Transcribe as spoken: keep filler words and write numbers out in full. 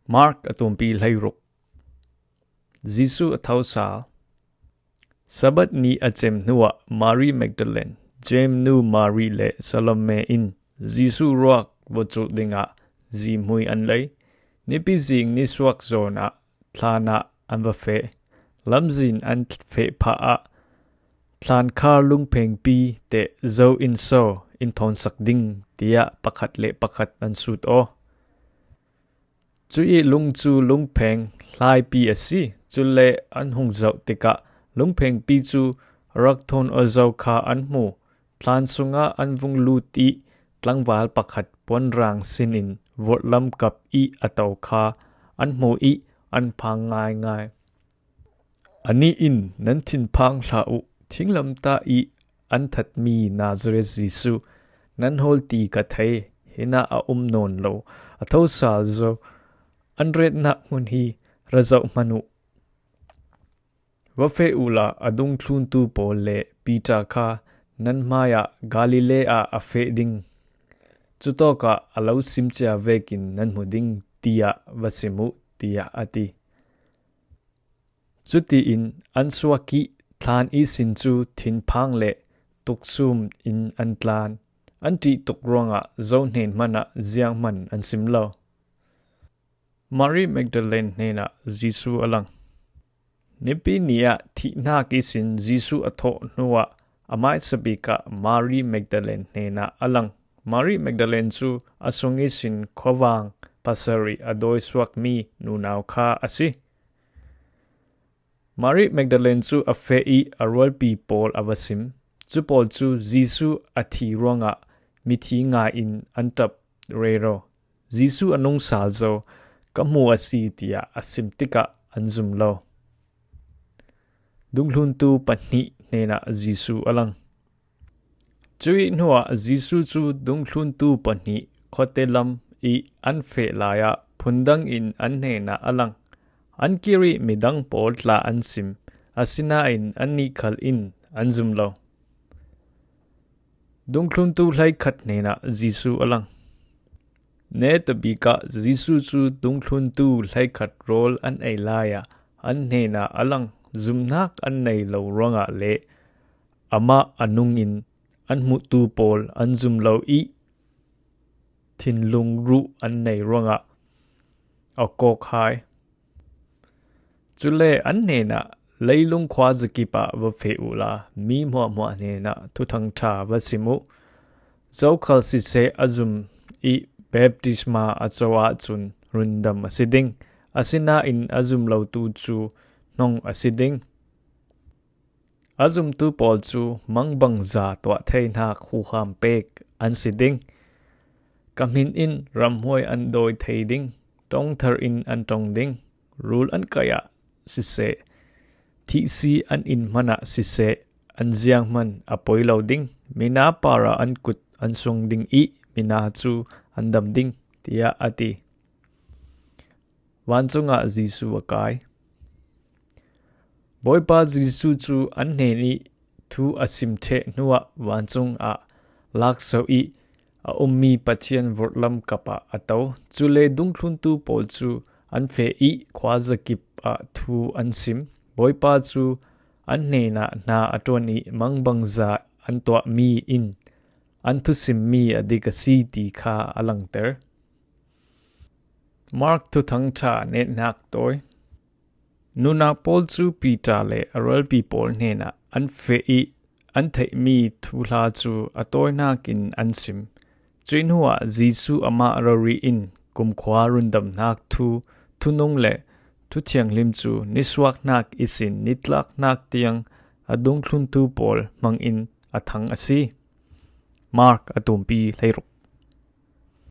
Mark a tumpi hleiruk. Jesu a thosal. Sabbath ni a cem hnuah Mari Magdalene, James nu Mari le Salome in Jesu ruak va culh dingah zihmui an lei. Nipi zing nisuak zawnah thlanah an va feh. Lamzin an feh phah ah, "Thlan kha lungphengpi teh zo in so in thawnsak ding?" tiah pakhat le pakhat an sut aw. Cuih lung cu lungpheng hlaipi a si. Cule an hung zoh tikah lungphengpi cu a rak thawn aw zo kha an hmu. Thlan sungah an vung lut ih tlangval pakhat puanrang sinin vorhlam kap ih a to kha an hmu ih an phang ngaingai. Anih in, "Nan thinphang hlah uh, thinglamtah ih an thatmi Nazareth Jesu nan hawl ti ka thei, hinah a um nawn lo, a thosal zo, an retnak hmun hi ra zoh hmanh uh. Va feh uhla a dungthluntu pawl le Peter kha nan hmaiah Galilee ah a feh ding. Cutawkah a lo simcia vekin nan hmu ding, tiah va sim uh," tiah a ti. Cutiin an suak ih thlan ihsin cu thinphang le tuksum in an tlan. An ṭih tuk ruangah zo hnen hmanah zianghman an sim lo. Mari Magdalene hnenah Jesu a lang. Nipi ni ah thihnak ihsin Jesu a thawh hnuah a hmaisabik ah Mari Magdalene hnenah a lang. Mari Magdalene cu a sung ihsin khuavang pasarih a dawisuakmi nunau kha a si. Mari Magdalene cu a feh ih a rualpi pawl a va sim. Cu pawl cu Jesu a thi ruangah mithi ngai in an ṭap rero. Jesu a nungsal zo, "Ka hmu a si," tiah a sim tikah an zum lo. Dungthluntu pahnih hnenah Jesu a lang. Cuih hnuah Jesu cu dungthluntu pahnih khuate lam ih an feh lai ah phundang in an hnenah a lang. An kir ih midang pawl tla an sim, asinain annih khal in an zum lo. Dungthluntu hleikhat hnenah Jesu a lang. Netabik ah Jesu cu dungthluntu hleikhat rawl an ei lai ah an hnenah a lang. Zumhnak an nei lo ruangah le amah a nungin an hmuhtu pawl an zum lo ih thinlung ruh an nei ruangah a kawk hai. Cule an hnenah, "Leilung khuazakip ah va feh uhla mi hmuahhmuah hnenah Thuthang ṭha va sim uh. Zokhal siseh a zum ih baptisma a co ahcun rundam a si ding, asinain a zum lotu cu hnong a si ding. A zumtu pawl cu mangbangza tuah theinak huham pek an si ding. Ka hmin in ramhuai an dawi thei ding, ṭongthar in an ṭong ding, rul an kaih ah siseh, thihsi an in hmanah siseh, an zianghman a poi lo ding, mina parah an kut an suang ding ih mina cu an dam ding," tiah a ti. Vancung ah Jesu a kai. Bawipa Jesu cu an hnen ih thu a sim ṭheh hnuah vancung ah lakso ih a ummi Pathian vorhlam kap ah a to. Cule dungthluntu pawl cu an feh ih khuazakip ah thu an sim. Bawipa cu an hnenah hna a ṭuan ih mangbangza an tuahmi in an thusimmi a dik a si ti kha a langter. Mark Thuthang ṭha netnak tawi. Nunau pawl cu Peter le a rualpi pawl hnenah an feh ih an theihmi thuhla cu a tawinak in an sim. Cuih hnuah Jesu amah rori in kumkhua rundamnak thu, thunung le thuthianghlim cu nisuaknak ihsin nitlaknak tiang a dungthluntu pawl hmangin a thang a si. Mark a tumpi hleiruk.